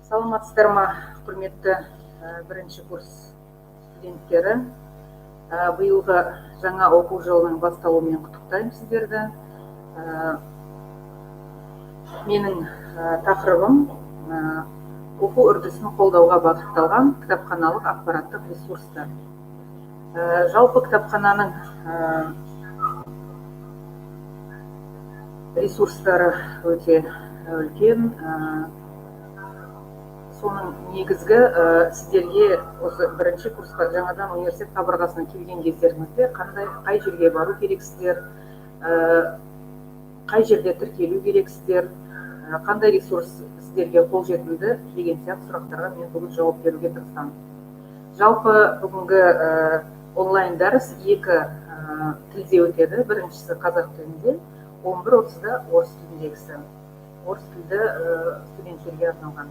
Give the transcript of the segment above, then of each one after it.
Саламатсыздар ма, құрметті бірінші курс студенттері! Биылғы жаңа оқу жылының басталуымен құттықтаймын сіздерді. Менің тақырыбым оқу үрдісін қолдауға бағытталған кітапханалық ақпараттық ресурстар. Жалпы кітапхананың ресурстары өте үлкен. Соның негізгі сіздерге осы бірінші курсқа жаңадан университет қабырғасына келген кездеріңізде қандай, қай жерге бару керексіздер, қай жерде тіркелу керексіздер, қандай ресурс сіздерге қолжетімді деген сияқты сұрақтарға мен бүгін жауап беруге тырысамын. Жалпы бүгінгі онлайн дәріс екі тілде өтеді. Біріншісі қазақ тілінде, 11:30-да орыс тіліндегісі, орыс тілді студенттерге арналған.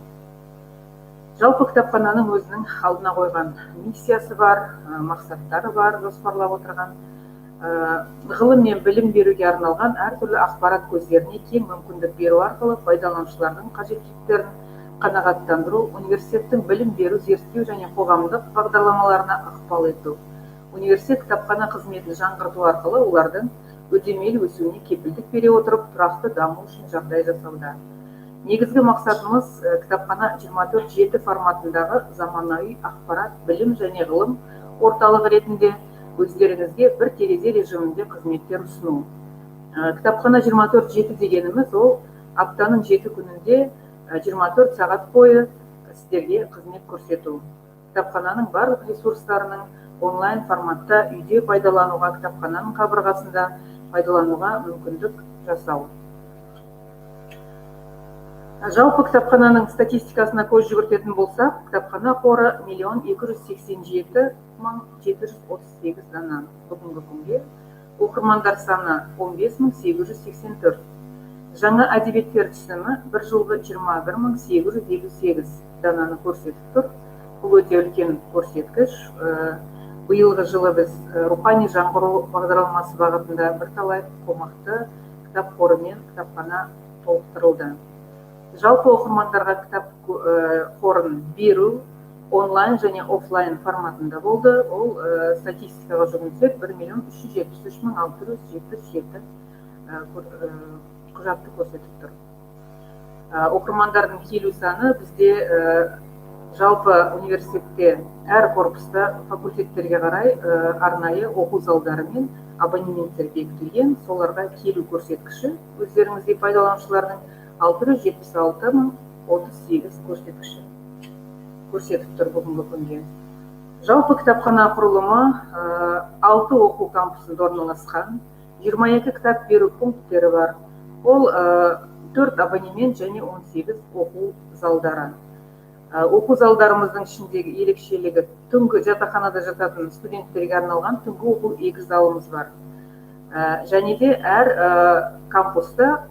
Жалпы кітапхананың өзінің алдына қойған миссиясы бар, мақсаттары бар, жоспарлап отырған. Ғылым мен білім беруге арналған әртүрлі ақпарат көздеріне кең мүмкіндік беру арқылы пайдаланушылардың қажеттіліктерін қанағаттандыру, университеттің білім беру, зерттеу және қоғамдық бағдарламаларына ықпал ету, университет кітапхана қызметін жаңғырту арқылы олардың үдемелі өсуіне кепілдік бере отырып, тұрақты даму үшін жағдай жасауда. Негізгі мақсатымыз кітапхана 24/7 форматындағы заманауи ақпарат, білім және ғылым орталығы ретінде өздеріңізге бір терезе режимінде қызметтер ұсыну. Кітапхана 24/7 дегеніміз ол аптаның 7 күнінде 24 сағат бойы сіздерге қызмет көрсету. Кітапхананың барлық ресурстарының онлайн форматта үйде пайдалануға, кітапхананың қабырғасында пайдалануға мүмкіндік жасау. Жалпы кітапхананың статистикасына көз жүгіртетін болсақ, кітапхана қоры 1 287 738 дана бүгінгі күнге. Оқырмандар саны 15 884. Жаңа әдебиеттер түсімі бір жылғы 21 858 дананы көрсетіп тұр. Бұл өте үлкен көрсеткіш. Биылғы жылы біз рухани жаңғыру бағдарламасы бағытында бірталай қомақты кітап қорымен кітапхана толықтырылды. Жалпы оқырмандарға кітап қорын беру онлайн және офлайн форматында болды. Ол статистикаға жүгінсек, 1 373 677 құжатты көрсетіп тұр. Оқырмандардың келу саны бізде жалпы университетте әр корпуста факультеттерге қарай арнайы оқу залдары мен абонементтер бекітілген. Соларға келу көрсеткіші өздеріңіздей пайдаланушылардың 676 038 көрсеткіші көрсетіп тұр бүгінгі күнге. Жалпы кітапхана құрылымы 6 оқу кампусында орналасқан, 22 кітап беру пункттері бар. Ол 4 абонемент және 18 оқу залдары. Оқу залдарымыздың ішіндегі ерекшелігі түнгі жатақханада жататын студенттерге арналған түнгі оқу екі залымыз бар. Және де әр кампуста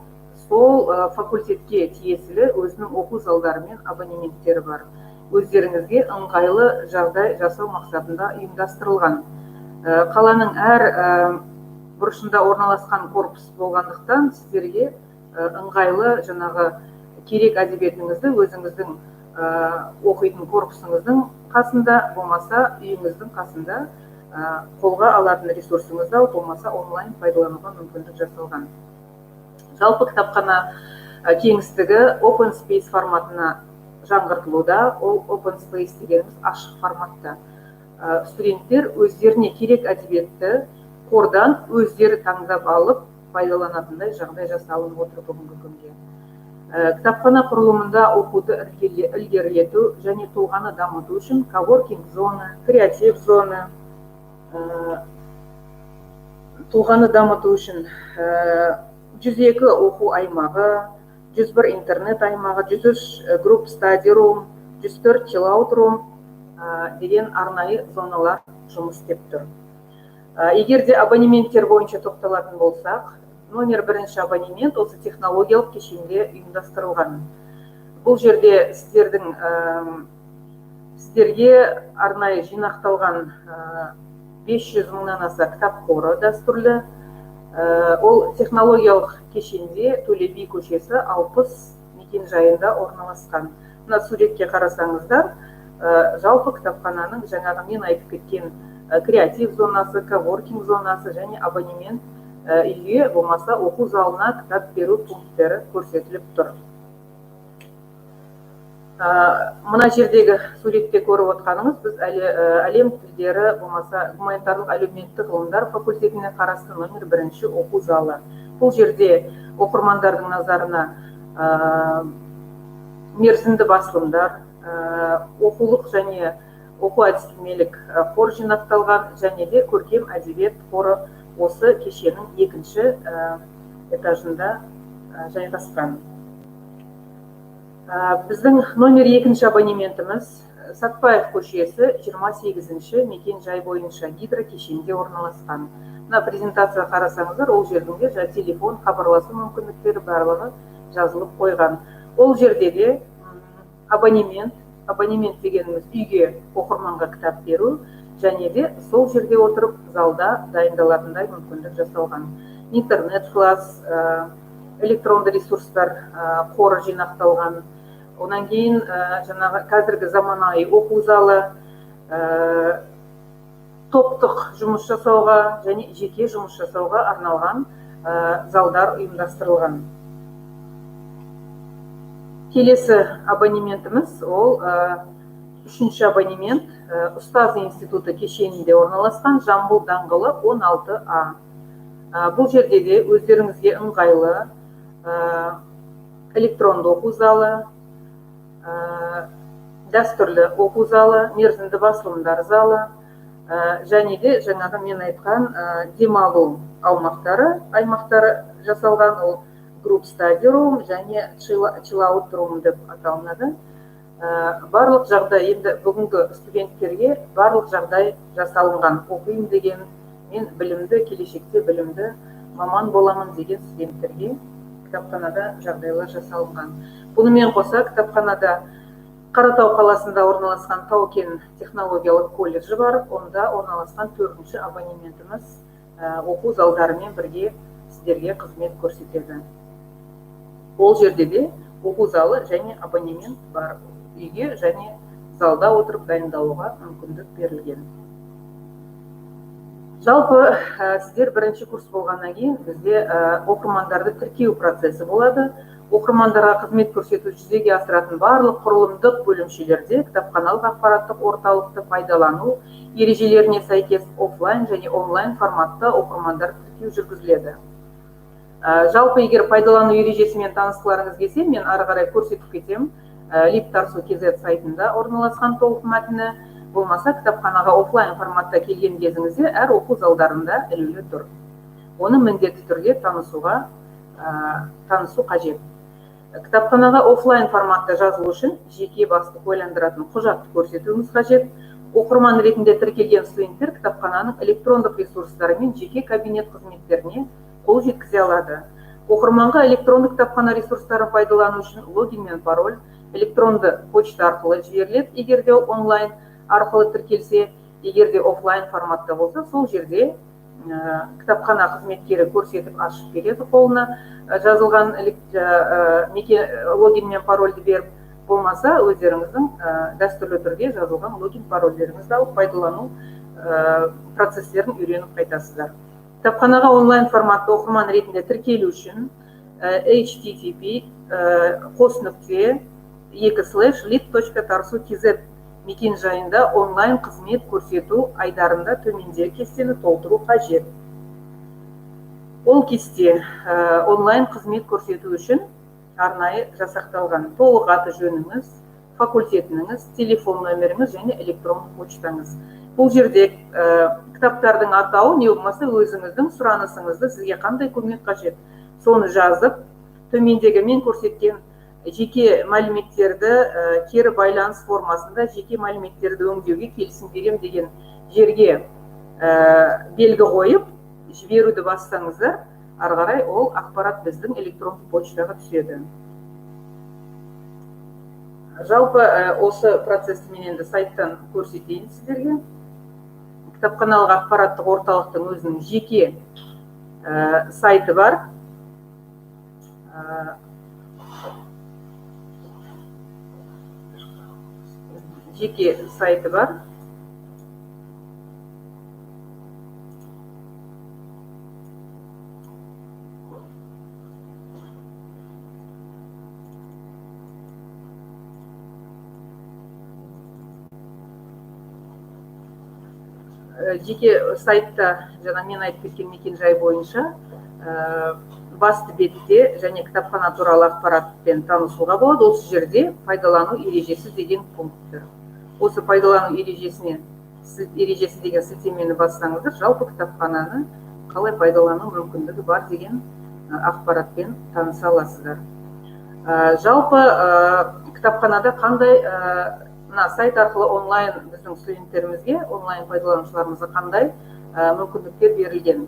сол факультетке тиесілі өзінің оқу залдары мен абонементтері бар. Өздеріңізге ыңғайлы жағдай жасау мақсатында ұйымдастырылған. Қаланың әр бұрышында орналасқан корпус болғандықтан сіздерге ыңғайлы жаңағы керек әдебиетіңізді өзіңіздің оқитын корпусыңыздың қасында, болмаса үйіңіздің қасында қолға алатын ресурсыңызды алып, болмаса онлайн пайдалануға мүмкіндік жасалған. Жалпы кітапхана кеңістігі open space форматына жаңғыртылуда. Ол open space дегеніміз ашық форматта. Студенттер өздеріне керек әдебиетті қордан өздері таңдап алып пайдаланатындай жағдай жасалынып отыр бүгінгі күнге. Кітапхана құрылымында оқуды ілгерілету және тұлғаны дамыту үшін коворкинг зона, креатив зона, тұлғаны дамыту үшін 102 оқу аймағы, 101 интернет аймағы, 103 group study room, 104 chill out room деген арнайы зоналар жұмыс істеп тұр. Егер де абонементтер бойынша тоқталатын болсақ, номер бірінші абонемент осы технологиялық кешенде ұйымдастырылған. Бұл жерде сіздерге арнайы жинақталған 500 мыңнан аса кітап қоры дәстүрлі. Ол технологиялық кешенде Төле би көшесі 60 мекенжайында орналасқан. Мына суретке қарасаңыздар, жалпы кітапхананың жаңағы мен айтып кеткен креатив зонасы, коворкинг зонасы және абонемент үйге болмаса оқу залына кітап беру пункттері көрсетіліп тұр. Мына жердегі суретте көріп отқаныңыз, біз әлем тілдері болмаса гуманитарлық әлеуметтік ғылымдар факультетіне қарасты номер 1 оқу залы. Бұл жерде оқырмандардың назарына мерзімді басылымдар, оқулық және оқу әдістемелік қор жинақталған және де көркем әдебиет қоры осы кешеннің екінші этажында жайғасқан. Біздің номер 2 абонементіміз Сатпаев көшесі 28-ші мекен жай бойынша гидрокешенде орналасқан. Мына презентацияға қарасаңыздар, ол жердің де телефон, хабарласу мүмкіндіктері барлығы жазылып қойған. Ол жерде де абонемент, абонемент дегеніміз үйге оқырманға кітап беру және де сол жерде отырып залда дайындалатындай мүмкіндік жасалған. Интернет класс, электронды ресурстар қоры жинақталған. Одан кейін жаңағы қазіргі заманауи оқу залы, топтық жұмыс жасауға және жеке жұмыс жасауға арналған залдар ұйымдастырылған. Келесі абонементіміз ол 3-ші абонемент, Ұстаз институты кешенінде орналасқан Жамбыл даңғылы 16А. Бұл жерде де өздеріңізге ыңғайлы электронды оқу залы, дәстүрлі оқу залы, мерзімді басылымдар залы және де жаңағы мен айтқан демалу аумақтары, аймақтары жасалған. Ол group study room және chill out room деп аталынады. Барлық жағдай енді бүгінгі студенттерге барлық жағдай жасалынған. Оқиын деген, мен білімді, келешекте білімді маман боламын деген студенттерге кітапханада жағдайлар жасалынған. Бұнымен қоса кітапханада Қаратау қаласында орналасқан Тау-кен технологиялық колледжі бар. Онда орналасқан 4-ші абонементіміз оқу залдарымен бірге сіздерге қызмет көрсетеді. Ол жерде де оқу залы және абонемент бар. Үйге және залда отырып дайындалуға мүмкіндік берілген. Жалпы сіздер бірінші курс болғаннан кейін бізде оқырмандарды тіркеу процесі болады. Оқырмандарға қызмет көрсету жүзеге асыратын барлық құрылымдық бөлімшелерде кітапханалық ақпараттық орталықты пайдалану ережелеріне сәйкес офлайн және онлайн форматта оқырмандар тіркеу жүргізіледі. Жалпы егер пайдалану ережесімен танысқыларыңыз келсе, мен ары қарай көрсетіп кетемін. Lib.tarsu.kz сайтында орналасқан толық мәтіні, болмаса кітапханаға офлайн форматта келген кезіңізде әр оқу залдарында ілулі тұр. Оны міндетті түрде танысу қажет. Кітапханаға офлайн форматта жазылу үшін жеке басты куәландыратын құжатты көрсетуіңіз қажет. Оқырман ретінде тіркелген студенттер кітапхананың электрондық ресурстары мен жеке кабинет қызметтеріне қол жеткізе алады. Оқырманға электронды кітапхана ресурстарын пайдалану үшін логин мен пароль электронды почта арқылы жіберіледі, егер де ол онлайн арқылы тіркелсе, егер де офлайн форматта болса, сол жерде кітапхана қызметкері көрсетіп ашып береді қолына жазылған логин мен парольді беріп, болмаса өздеріңіздің дәстүрлі түрде жазылған логин парольдеріңізді алып пайдалану процестерін үйреніп қайтасыздар. Кітапханаға онлайн форматта оқырман ретінде тіркелу үшін http //lib.tarsu.kz мекен жайында онлайн қызмет көрсету айдарында төмендегі кестені толтыру қажет. Ол кесте онлайн қызмет көрсету үшін арнайы жасақталған. Толық аты жөніңіз, факультетіңіз, телефон нөміріңіз және электронды почтаңыз. Бұл жерде кітаптардың атауы, не болмаса өзіңіздің сұранысыңызды, сізге қандай көмек қажет, соны жазып, төмендегі мен көрсеткен жеке мәліметтерді кері байланыс формасында жеке мәліметтерді өңдеуге келісім берем деген жерге белгі қойып, жіберуді бассаңыздар, ары қарай ол ақпарат біздің электронды почтаға түседі. Жалпы осы процесті мен енді сайттан көрсетейін сіздерге. Кітапханалық ақпараттық орталықтың өзінің жеке сайты бар. Жеке сайты бар. Жеке сайтта жаңа мен айтып кеткен мекен-жай бойынша басты бетте және кітапхана туралы ақпаратпен танысуға болады. Осы жерде пайдалану ережесі деген пункт тұр. Осы пайдалану ережесі деген сілтемені бассаңыздар, жалпы кітапхананы қалай пайдалану мүмкіндігі бар деген ақпаратпен таныса аласыздар. Жалпы кітапханада қандай мына сайт арқылы онлайн біздің студенттерімізге, онлайн пайдаланушыларымызға қандай мүмкіндіктер берілген?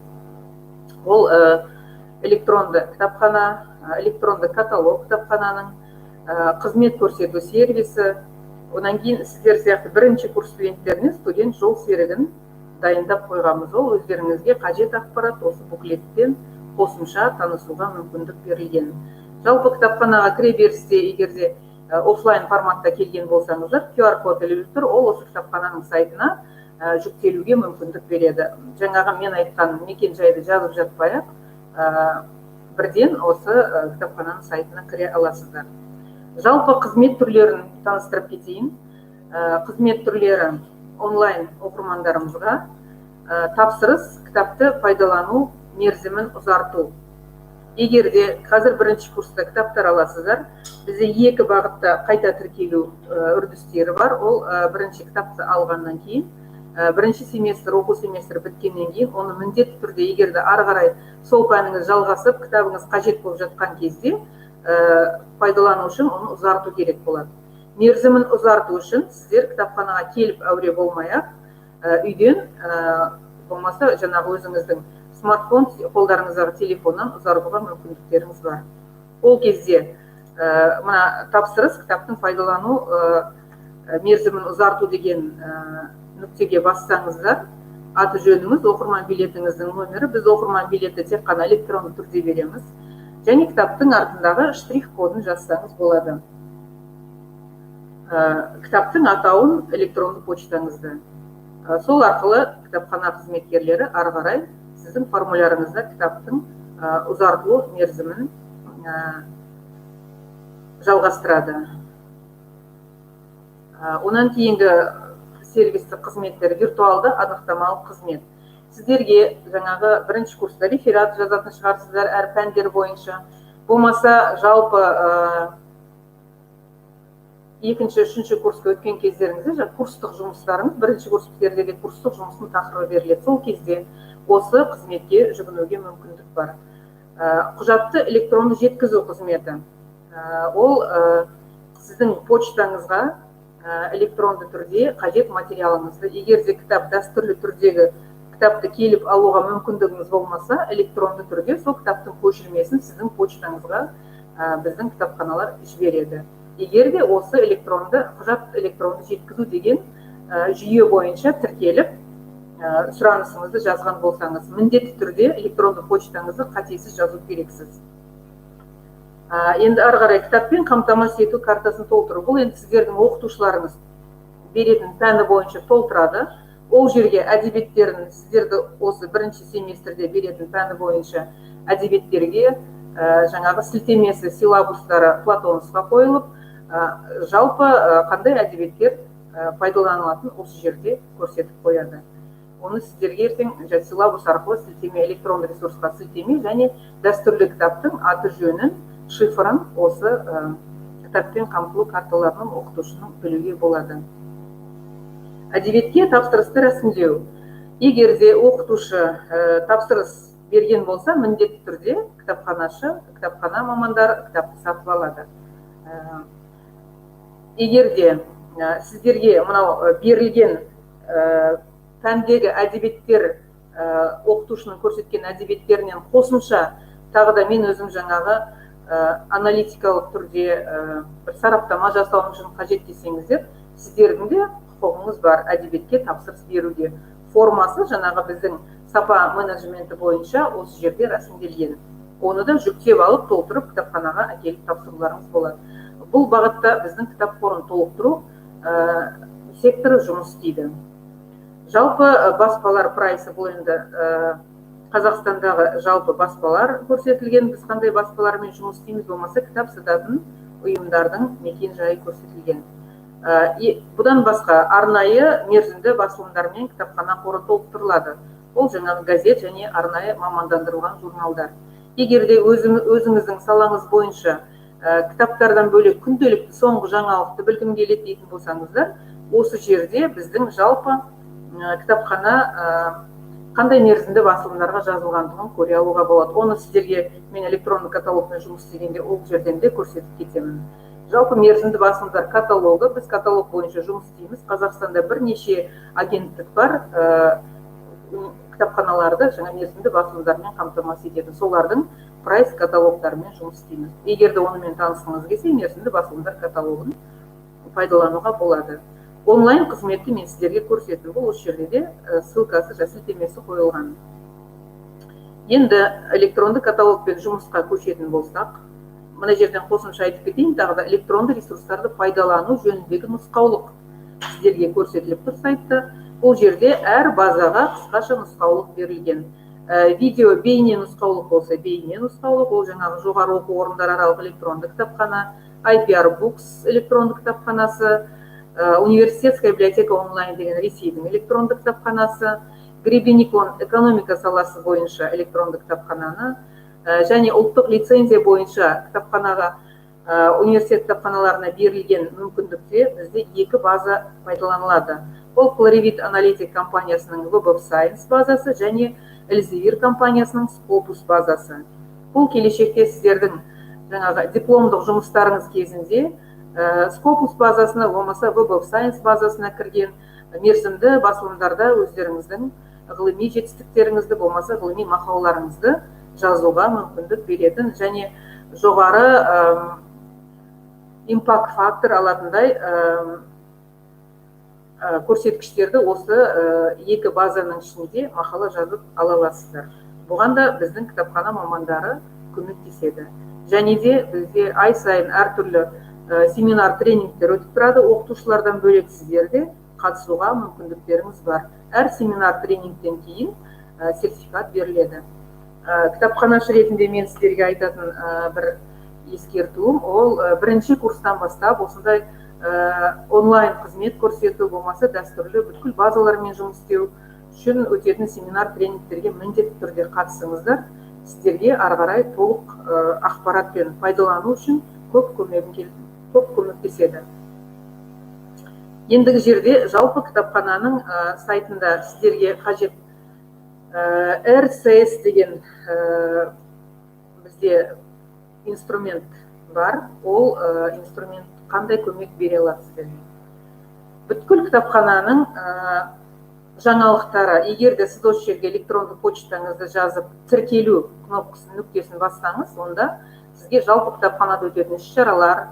Ол электронды кітапхана, электронды каталог кітапхананың, қызмет көрсету сервисі. Одан кейін сіздер сияқты бірінші курс студенттеріне студент жол серігін дайындап қойғанбыз. Ол өздеріңізге қажет ақпарат осы буклеттен қосымша танысуға мүмкіндік берілген. Жалпы кітапханаға кіре берісте, егер де офлайн форматта келген болсаңыздар, QR код ілулі тұр, ол осы кітапхананың сайтына жүктелуге мүмкіндік береді. Жаңағы мен айтқан мекен-жайды жазып жатпай-ақ, бірден осы кітапхананың сайтына кіре аласыздар. Жалпы қызмет түрлерін таныстырып кетейін. Қызмет түрлері онлайн оқырмандарымызға тапсырыс кітапты пайдалану мерзімін ұзарту. Егер де қазір бірінші курста кітаптар аласыздар, бізде екі бағытта қайта тіркелу үрдістері бар. Ол бірінші кітапты алғаннан кейін, бірінші семестр, оқу семестрі біткеннен кейін, оны міндетті түрде, егер де ары қарай сол пәніңіз жалғасып, кітабыңыз қажет болып жатқан кезде, пайдалану үшін оны ұзарту керек болады. Мерзімін ұзарту үшін сіздер кітапханаға келіп әуре болмай-ақ, үйден, болмаса жаңағы өзіңіздің смартфон, қолдарыңыздағы телефоннан ұзартуға мүмкіндіктеріңіз бар. Ол кезде мына тапсырыс кітаптың пайдалану мерзімін ұзарту деген нүктеге бассаңыздар, аты жөніңіз, оқырман билетіңіздің номері, біз оқырман билеті тек қана электронды түрде береміз, және кітаптың артындағы штрих кодын жазсаңыз болады. Кітаптың атауын, электронды почтаңызды. Сол арқылы кітапхана қызметкерлері ары қарай сіздің формулярыңызда кітаптың ұзартылу мерзімін жалғастырады. Онан кейінгі сервистік қызметтер виртуалды анықтамалық қызмет. Сіздерге жаңағы бірінші курста реферат жазатын шығарсыздар әр пәндер бойынша. Болмаса жалпы екінші, үшінші курсқа өткен кездеріңізде курстық жұмыстарыңыз, бірінші курс бітерде курстық жұмыстың тақырыбы беріледі. Сол кезде осы қызметке жүгінуге мүмкіндік бар. Құжатты электронды жеткізу қызметі. Ол сіздің почтаңызға электронды түрде қажет материалыңызды, егер де кітап дәстүрлі түрдегі кітапты келіп алуға мүмкіндігіңіз болмаса, электронды түрде сол кітаптың көшірмесін сіздің почтаңызға біздің кітапханалар жібереді. Егер де осы электронды құжат электронды жеткізу деген жүйе бойынша тіркеліп, сұранысыңызды жазған болсаңыз, міндетті түрде электронды почтаңызды қатесіз жазу керексіз. Енді ары қарай кітаппен қамтамасыз ету картасын толтыру. Бұл енді сіздердің оқытушыларыңыз беретін пәні бойынша толтырады. Ол жерге әдебиеттерін сіздерді осы бірінші семестрде беретін пәні бойынша әдебиеттерге жаңағы сілтемесі, силабустары Платонусқа қойылып, жалпы қандай әдебиеттер пайдаланылатын осы жерде көрсетіп қояды. Оны сіздерге ертең силабус арқылы сілтеме, электронды ресурсқа сілтеме және дәстүрлі кітаптың аты жөнін, шифрын осы кітаппен қамтылу карталарының оқытушының білуге болады. Әдебиетке тапсырысты рәсімдеу. Егер де оқытушы тапсырыс берген болса, міндетті түрде кітапханашы, кітапхана мамандары кітапты сатып алады. Егер де сіздерге мынау берілген пәндегі әдебиеттер, оқытушының көрсеткен әдебиеттерінен қосымша тағы да мен өзім жаңағы аналитикалық түрде бір сараптама жасауым үшін қажет десеңіздер, сіздердің де құқығыңыз бар әдебиетке тапсырыс беруге. Формасы жаңағы біздің сапа менеджменті бойынша осы жерде рәсімделген. Оны да жүктеп алып, толтырып кітапханаға әкеліп тапсыруларыңыз болады. Бұл бағытта біздің кітап қорын толықтыру секторы жұмыс істейді. Жалпы баспалар прайсы, бұл енді Қазақстандағы жалпы баспалар көрсетілген, біз қандай баспалармен жұмыс істейміз, болмаса кітап сататын ұйымдардың мекен жайы көрсетілген. Бұдан басқа арнайы мерзімді басылымдармен кітапхана қоры толықтырылады. Ол жаңағы газет және арнайы мамандандырылған журналдар. Егер де өзіңіздің салаңыз бойынша кітаптардан бөлек күнделікті соңғы жаңалықты білгім келеді дейтін болсаңыздар, осы жерде біздің жалпы кітапхана қандай мерзімді басылымдарға жазылғандығын көре алуға болады. Оны сіздерге мен электронды каталогпен жұмыс істегенде ол жерден де көрсетіп кетемін. Жалпы мерзімді басылымдар каталогы, біз каталог бойынша жұмыс істейміз. Қазақстанда бірнеше агенттік бар, кітапханаларды жаңа мерзімді басылымдармен қамтамасыз ететін, солардың прайс каталогтарымен жұмыс істейміз. Егер де онымен танысқыңыз келсе, мерзімді басылымдар каталогын пайдалануға болады. Онлайн қызметті мен сіздерге көрсеттім. Бұл осы жерде де ссылкасы, сілтемесі қойылған. Енді электронды каталогпен жұмысқа көшетін болсақ, мына жерден қосымша айтып кетейін, тағы да электронды ресурстарды пайдалану жөніндегі нұсқаулық сіздерге көрсетіліп тұр сайтта. Бұл жерде әр базаға қысқаша нұсқаулық берілген. Видео бейне нұсқаулық болса, бейне нұсқаулық, ол жаңағы жоғары оқу орындары аралық электронды кітапхана, IPR Books электронды кітапханасы, Университетская библиотека онлайн деген Ресейдің электронды кітапханасы, Гребеникон экономика саласы бойынша электронды кітапхананы және ұлттық лицензия бойынша кітапханаға, университет кітапханаларына берілген мүмкіндікте бізде екі база пайдаланылады. Ол Clarivate Analytics компаниясының Web of Science базасы және Elsevier компаниясының Scopus базасы. Бұл келешекте сіздердің жаңағы дипломдық жұмыстарыңыз кезінде Scopus базасына болмаса Web of Science базасына кірген мерзімді басылымдарда өздеріңіздің ғылыми жетістіктеріңізді болмаса ғылыми мақалаларыңызды жазуға мүмкіндік беретін және жоғары impact factor алатындай көрсеткіштерді осы екі базаның ішінде мақала жазып ала аласыздар. Бұған да біздің кітапхана мамандары көмектеседі. Және де бізде ай сайын әртүрлі семинар, тренингтер өтіп тұрады. Оқытушылардан бөлек сіздер де қатысуға мүмкіндіктеріңіз бар. Әр семинар, тренингтен кейін сертификат беріледі. Кітапханашы ретінде мен сіздерге айтатын бір ескертуім, ол бірінші курстан бастап осындай онлайн қызмет көрсету болмаса дәстүрлі бүткіл базалармен жұмыс істеу үшін өтетін семинар, тренингтерге міндетті түрде қатысыңыздар. Сіздерге ары қарай толық ақпаратпен пайдалану үшін көп көмектеседі. Ендігі жерде жалпы кітапхананың сайтында сіздерге қажет RSS деген бізде инструмент бар. Ол инструмент қандай көмек бере алады сіздерге? Бүткіл кітапхананың жаңалықтары, егер де сіз осы жерге электронды почтаңызды жазып, тіркелу кнопкасын, нүктесін бассаңыз, онда сізге жалпы кітапханада өтетін іс шаралар,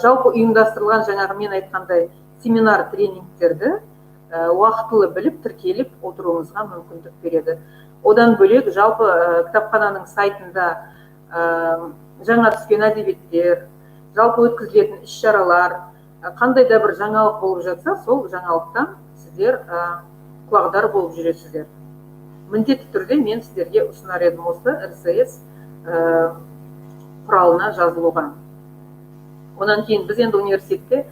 жалпы ұйымдастырылған жаңағы мен айтқандай семинар, тренингтерді уақытылы біліп, тіркеліп отыруыңызға мүмкіндік береді. Одан бөлек жалпы кітапхананың сайтында жаңа түскен әдебиеттер, жалпы өткізілетін іс шаралар, қандай да бір жаңалық болып жатса, сол жаңалықтан сіздер құлағдар болып жүресіздер. Міндетті түрде мен сіздерге ұсынар едім осы RSS құралына жазылуға. Онан кейін біз енді университетте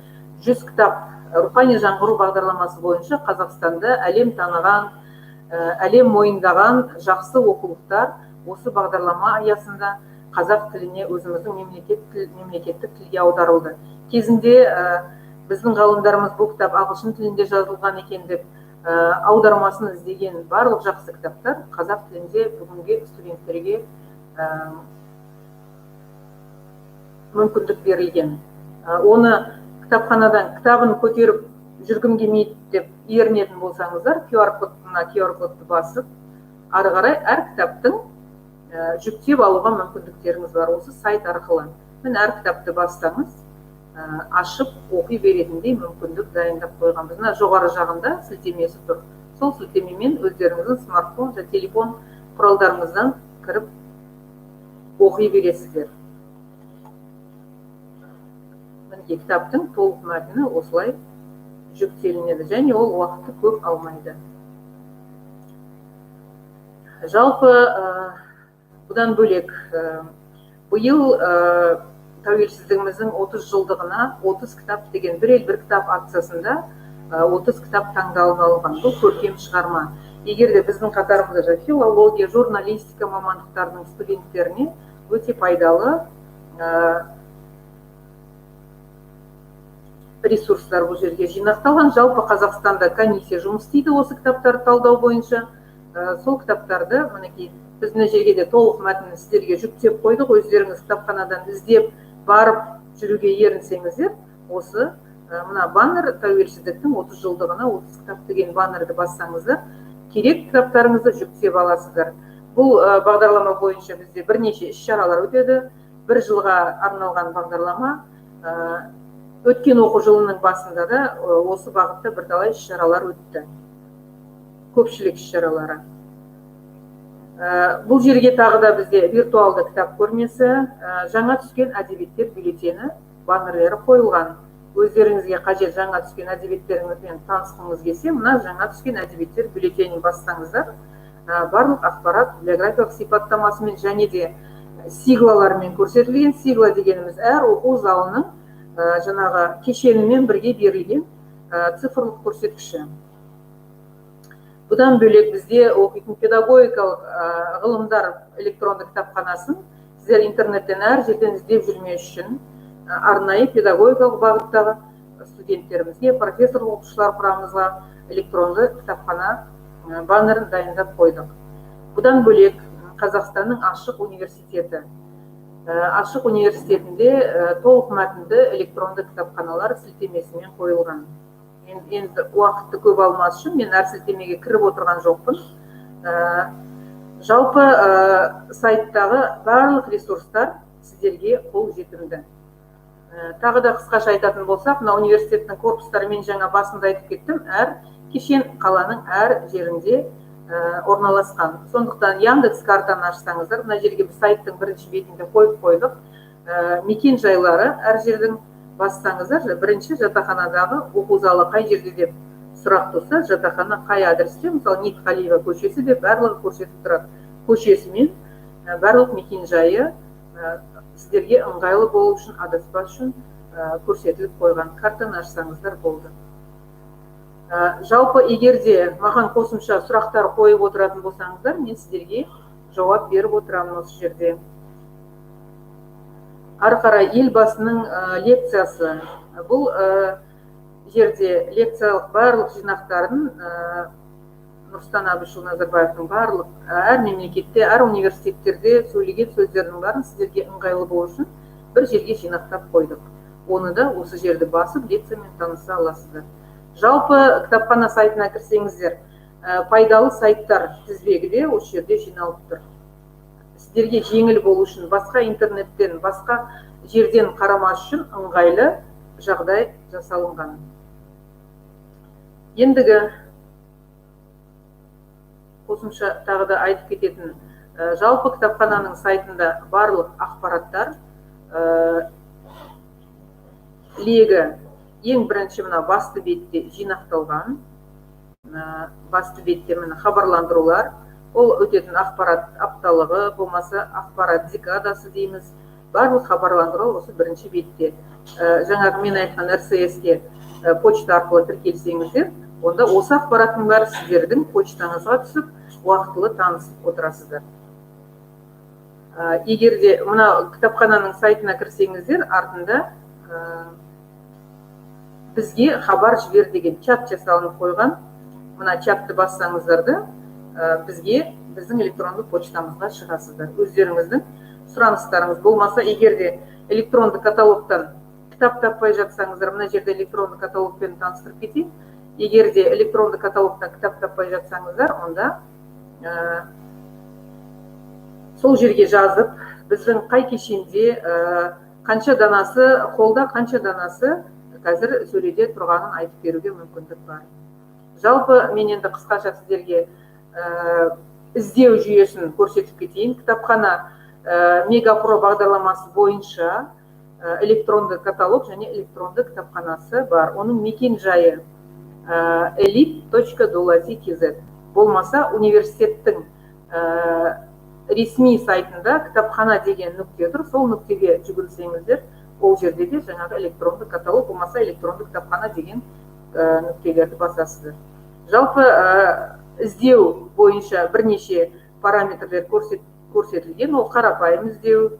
100 кітап рухани жаңғыру бағдарламасы бойынша Қазақстанда әлем таныған, әлем мойындаған жақсы оқулықтар осы бағдарлама аясында қазақ тіліне, өзіміздің мемлекеттік тілге аударылды. Кезінде біздің ғалымдарымыз бұл кітап ағылшын тілінде жазылған екен деп аудармасын іздеген барлық жақсы кітаптар қазақ тілінде бүгінгі студенттерге мүмкіндік берілген. Оны кітапханадан кітабын көтеріп жүргім келмейді деп ерінетін болсаңыздар, QR код, мына QR кодты басып, ары қарай әр кітаптың жүктеп алуға мүмкіндіктеріңіз бар осы сайт арқылы. Міне, әр кітапты бассаңыз, ашып оқи беретіндей мүмкіндік дайындап қойғанбыз. Мына жоғары жағында сілтемесі тұр. Сол сілтемемен өздеріңіздің смартфон және телефон құралдарыңыздан кіріп оқи бересіздер. Мінекей, кітаптың толық мәтіні осылай жүктелінеді және ол уақытты көп алмайды. Жалпы бұдан бөлек биыл тәуелсіздігіміздің 30 жылдығына 30 кітап деген бір ел бір кітап акциясында 30 кітап таңдалып алынған. Бұл көркем шығарма. Егер де біздің қатарымызда филология, журналистика мамандықтарының студенттеріне өте пайдалы ресурстар бұл жерге жинақталған. Жалпы Қазақстанда комиссия жұмыс істейді осы кітаптарды талдау бойынша. Сол кітаптарды мінекей біз мына жерге де толық мәтінін сіздерге жүктеп қойдық. Өздеріңіз кітапханадан іздеп барып жүруге ерінсеңіздер, осы мына баннер тәуелсіздіктің 30 жылдығына 30 кітап деген баннерді бассаңыздар, керек кітаптарыңызды жүктеп аласыздар. Бұл бағдарлама бойынша бізде бірнеше іс-шаралар өтеді. Бір жылға арналған бағдарлама. Өткен оқу жылының басында да осы бағытта бірталай іс-шаралар өтті. Көпшілік іс-шаралары. Бұл жерге тағы да бізде виртуалды кітап көрмесі, жаңа түскен әдебиеттер бюллетені баннерлері қойылған. Өздеріңізге қажет жаңа түскен әдебиеттеріңізбен танысқыңыз келсе, мына жаңа түскен әдебиеттер бюллетенін бассаңыздар, барлық ақпарат библиографиялық сипаттамасымен және де сиглалармен көрсетілген. Сигла дегеніміз әр оқу залының жаңағы кешенімен бірге берілген цифрлық көрсеткіші. Бұдан бөлек бізде оқитын педагогикалық ғылымдар электронды кітапханасын сіздер интернеттен әр жерден іздеп жүрмес үшін арнайы педагогикалық бағыттағы студенттерімізге, профессор оқытушылар құрамымызға электронды кітапхана баннерін дайындап қойдық. Бұдан бөлек Қазақстанның ашық университеті. Ашық университетінде толық мәтінді электронды кітапханалар сілтемесімен қойылған. Енді уақытты көп алмас үшін мен әр сілтемеге кіріп отырған жоқпын. Жалпы сайттағы барлық ресурстар сіздерге қол жетімді. Тағы да қысқаша айтатын болсақ, мына университеттің корпустары мен жаңа басында айтып кеттім, әр кешен қаланың әр жерінде орналасқан. Сондықтан Яндекс картаны ашсаңыздар, мына жерге біз сайттың бірінші бетінде қойып қойдық. Мекен жайлары әр жердің бассаңыздар, бірінші жатақханадағы оқу залы қай жерде деп сұрақ туса, жатақхана қай адресте, мысалы Ниетқалиева көшесі деп барлығы көрсетіп тұрады. Көшесімен барлық мекен жайы сіздерге ыңғайлы болу үшін, адаспас үшін көрсетіліп қойған. Картаны ашсаңыздар болды. Жалпы егер де маған қосымша сұрақтар қойып отыратын болсаңыздар, мен сіздерге жауап беріп отырамын осы жерде. Ары қарай Елбасының лекциясы. Бұл жерде лекциялық барлық жинақтарын Нұрсұлтан Әбішұлы Назарбаевтың барлық әр мемлекетте, әр университеттерде сөйлеген сөздерінің бәрін сіздерге ыңғайлы болу үшін бір жерге жинақтап қойдық. Оны да осы жерді басып лекциямен таныса аласыздар. Жалпы кітапхана сайтына кірсеңіздер, пайдалы сайттар тізбегі де осы жерде жиналып тұр. Сіздерге жеңіл болу үшін, басқа интернеттен, басқа жерден қарамас үшін ыңғайлы жағдай жасалынған. Ендігі қосымша тағы да айтып кететін, жалпы кітапхананың сайтында барлық ақпараттар легі ең бірінші мына басты бетте жинақталған. Басты бетте міне хабарландырулар, ол өтетін ақпарат апталығы, болмаса ақпарат декадасы дейміз. Барлық хабарландыру осы бірінші бетте. Жаңағы мен айтқан РСС-ке почта арқылы тіркелсеңіздер, онда осы ақпараттың бәрі сіздердің почтаңызға түсіп, уақытылы танысып отырасыздар. Егер де мына кітапхананың сайтына кірсеңіздер, артында бізге хабар жібер деген чат жасалынып қойған. Мына чатты бассаңыздар да бізге, біздің электронды почтамызға шығасыздар. Өздеріңіздің сұраныстарыңыз болмаса, егер де электронды каталогтан кітап таппай жатсаңыздар, мына жерде электронды каталогпен таныстырып кетейін. Егер де электронды каталогтан кітап таппай жатсаңыздар, онда сол жерге жазып, біздің қай кешенде қанша данасы қолда, қанша данасы қазір сөреде тұрғанын айтып беруге мүмкіндік бар. Жалпы мен енді қысқаша сіздерге іздеу жүйесін көрсетіп кетейін. Кітапхана Мегапро бағдарламасы бойынша электронды каталог және электронды кітапханасы бар. Оның мекен жайы elite.doulati.kz. Болмаса университеттің ресми сайтында кітапхана деген нүкте тұр, сол нүктеге жүгірсеңіздер, ол жерде де жаңағы электронды каталог, болмаса электронды кітапхана деген нүктелерді басасыздар. Жалпы іздеу бойынша бірнеше параметрлер көрсетілген. Ол қарапайым іздеу,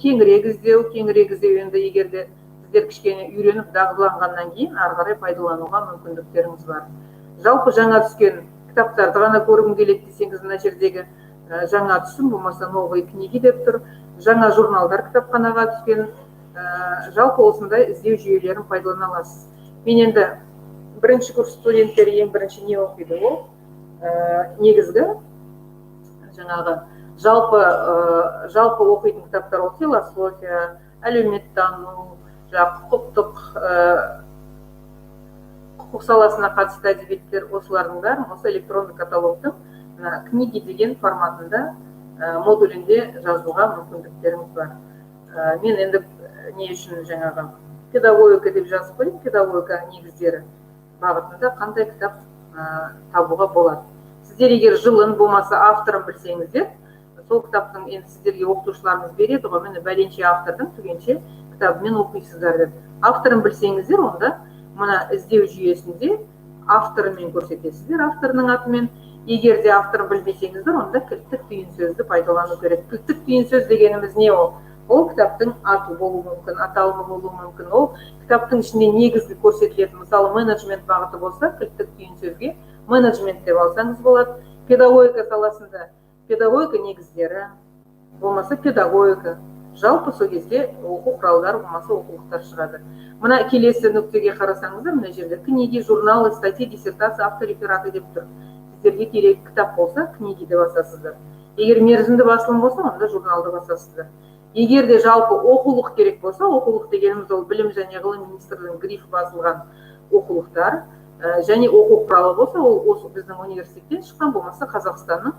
кеңірек іздеу. Кеңірек іздеу енді егер де сіздер кішкене үйреніп дағдыланғаннан кейін ары қарай пайдалануға мүмкіндіктеріңіз бар. Жалпы жаңа түскен кітаптарды ғана көргім келеді десеңіз, мына жердегі жаңа түсім, болмаса новые книги деп тұр. Жаңа журналдар кітапханаға түскен. Жалпы осындай іздеу жүйелерін пайдалана аласыз. Мен енді бірінші курс студенттері ең бірінші не оқиды? Ол негізгі жаңағы жалпы оқитын кітаптар ол философия, әлеуметтану, жаңағы құқық саласына қатысты әдебиеттер, осылардың бәрін осы электронды каталогтың мына книги деген форматында, модулінде жазуға мүмкіндіктеріңіз бар. Мен енді не үшін жаңағы педагогика деп жазып қояйын, педагогика негіздері бағытында қандай кітап табуға болады. Сіздер егер жылын болмаса авторын білсеңіздер, сол кітаптың енді сіздерге оқытушыларыңыз береді ғой, міне бәленше автордың түгенше кітабымен оқисыздар деп. Авторын білсеңіздер, онда мына іздеу жүйесінде авторымен көрсетесіздер, авторының атымен. Егер де авторын білмесеңіздер, онда кілттік түйін сөзді пайдалану керек. Кілттік түйін сөз дегеніміз не ол? Ол кітаптың аты болуы мүмкін, аталымы болуы мүмкін. Ол кітаптың ішінде негізгі көрсетілетін, мысалы, менеджмент бағыты болса, кілттік түйін сөзге менеджмент деп алсаңыз болады. Педагогика саласында педагогика негіздері, болмаса педагогика. Жалпы сол кезде оқу құралдары, болмаса оқулықтар шығады. Мына келесі нүктеге қарасаңыздар, мына жерде книги, журналы, статьи, диссертация, авторефераты деп тұр. Сіздерге керек кітап болса, книги деп басасыздар. Егер мерзімді басылым болса, онда журналды басасыздар. Егер де жалпы оқулық керек болса, оқулық дегеніміз ол Білім және ғылым министрлігінің грифі басылған оқулықтар, және оқу құралы болса, ол осы біздің университеттен шыққан, болмаса Қазақстанның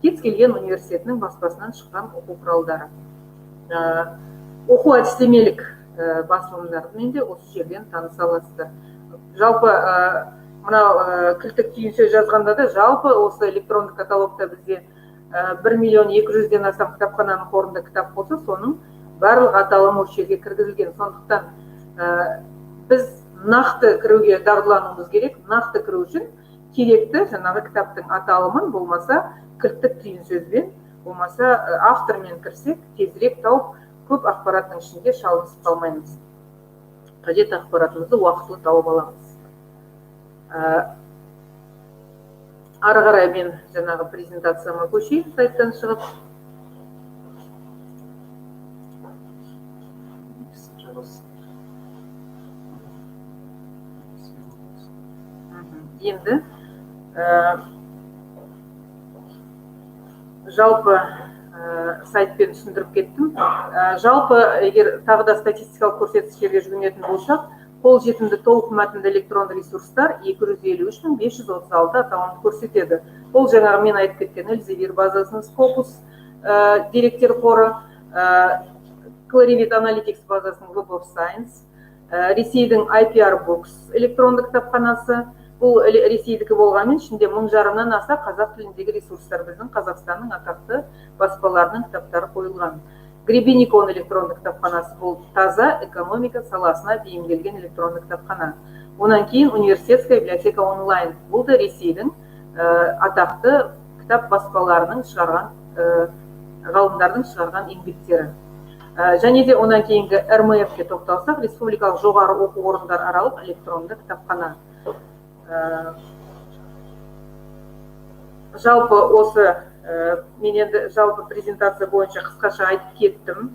кез келген университетінің баспасынан шыққан оқу құралдары. Оқу әдістемелік басылымдармен де осы жерден таныса аласыздар. Жалпы мынау кілттік түйін сөз жазғанда да, жалпы осы электронды каталогта бізде 1 200 000-ден астам кітапхананың қорында кітап болса, соның барлық аталымы осы жерге кіргізілген. Сондықтан біз нақты кіруге дағдылануымыз керек. Нақты кіру үшін керекті жаңағы кітаптың аталымын, болмаса кілттік түйін сөзбен, болмаса автормен кірсек, тезірек тауып, көп ақпараттың ішінде шалынысып қалмаймыз. Қажет ақпаратымызды уақытылы тауып аламыз. Ары қарай мен жаңағы презентацияма көшейін, сайттан шығып. Енді жалпы сайтпен түсіндіріп кеттім. Жалпы егер тағы да статистикалық көрсеткіштерге жүгінетін болсақ, қол жетімді толық мәтінді электронды ресурстар 253 536 аталымды көрсетеді. Ол жаңағы мен айтып кеткен Эльзевир базасының Scopus деректер қоры, Clarivate Analytics базасының Web of Science, Ресейдің IPR Books электронды кітапханасы. Бұл Ресейдікі болғанмен ішінде 1500-нан аса қазақ тіліндегі ресурстар, біздің Қазақстанның атақты баспаларының кітаптары қойылған. Гребеникон электронды кітапханасы, бұл таза экономика саласына бейімделген электронды кітапхана. Онан кейін Университетская библиотека онлайн, бұл да Ресейдің атақты кітап баспаларының шығарған, ғалымдардың шығарған еңбектері. Және де онан кейінгі РМФ-ке тоқталсақ, Республикалық жоғары оқу орындар аралық электронды кітапхана. Жалпы осы мен енді жалпы презентация бойынша қысқаша айтып кеттім.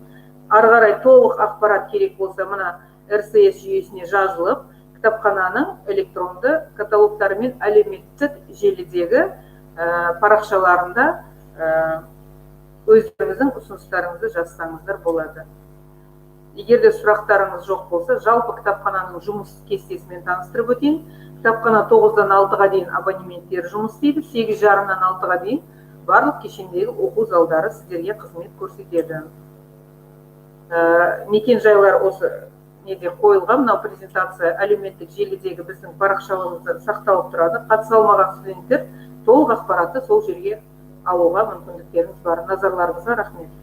Ары қарай толық ақпарат керек болса, мына РСС жүйесіне жазылып, кітапхананың электронды каталогтары мен әлеуметтік желідегі парақшаларында өздеріңіздің ұсыныстарыңызды жазсаңыздар болады. Егер де сұрақтарыңыз жоқ болса, жалпы кітапхананың жұмыс кестесімен таныстырып өтейін. Кітапхана 9-дан 6-ға дейін абонементтер жұмыс істейді, 8:30-нан 6-ға дейін барлық кешендегі оқу залдары сіздерге қызмет көрсетеді. Мекен жайлар осы Неде қойылған мынау презентация әлеуметтік желідегі біздің парақшаларымызда сақталып тұрады. Қатыса алмаған студенттер толық ақпаратты сол жерге алуға мүмкіндіктеріңіз бар. Назарларыңызға рахмет.